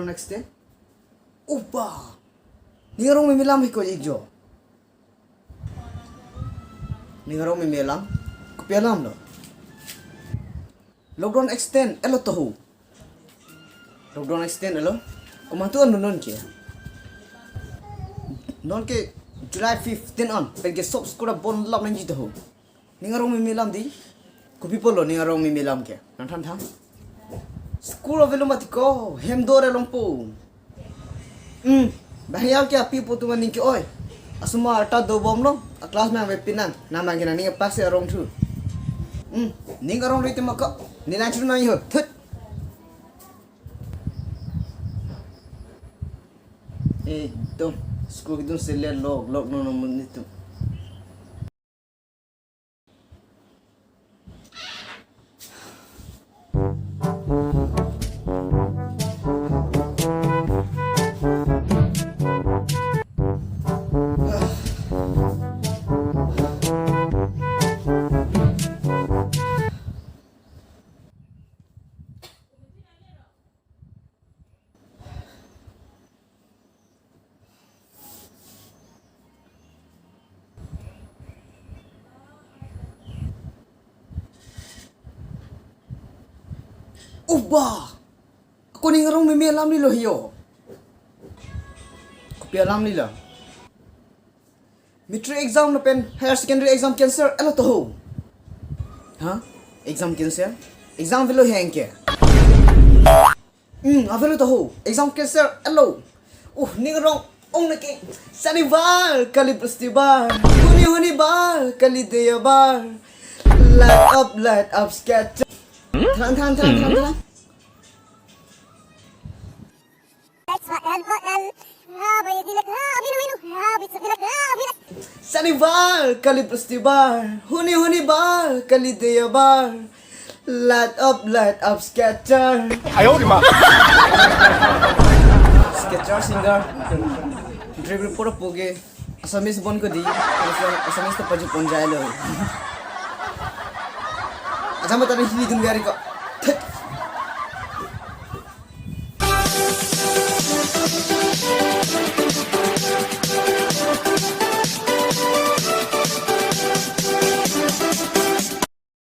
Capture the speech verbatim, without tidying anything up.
Next day. Upa. Ning arong meme alam hiko ikjo. Ning arong meme alam. Kopi alam lo. Lockdown extend elo toho. Lockdown extend elo. Komantu anu non ke. Non ke July fifteen an. Pen ke sob school abon lap nangji toho. Ning arong meme alam di. Kopi pulo ning arong meme alam ke. Nang than than. School avelo mati ko. Hem do re longpo. Hmm. Bahayal ke api putu maning ke oi. Asoma arta dobomlo. A class nang ve pinang. Namang ke nang ning pass arong thu. Hmm. Ning arong rite maka. Nilang churu nang yo. Thut. Ekdom. School ekdom seler lok lok no no mun itu. Uba! Ako ning arong meme alam lilo hiyo. Kopi alam lilo. Matric exam lapen higher secondary exam cancel elo toho. Ha? Exam cancel? Exam avelo heng ke. Hmm, avelo toho. Exam cancel elo. Uh, ning arong ong neke. Sanivar kali Bristibar. Huni huni bar kali Deyabar. Light up, light up, scatter. Than than than than than. Sanivar kali Bristibar, huni huni bar kali Deyabar. Light up, light up, scatter. Ayo di ma. Scatter singer. Drip report apo ke Assamese bon ko di. Assamese to paju pon jai lo. Aja mata ni hini dun biari ko. Thet.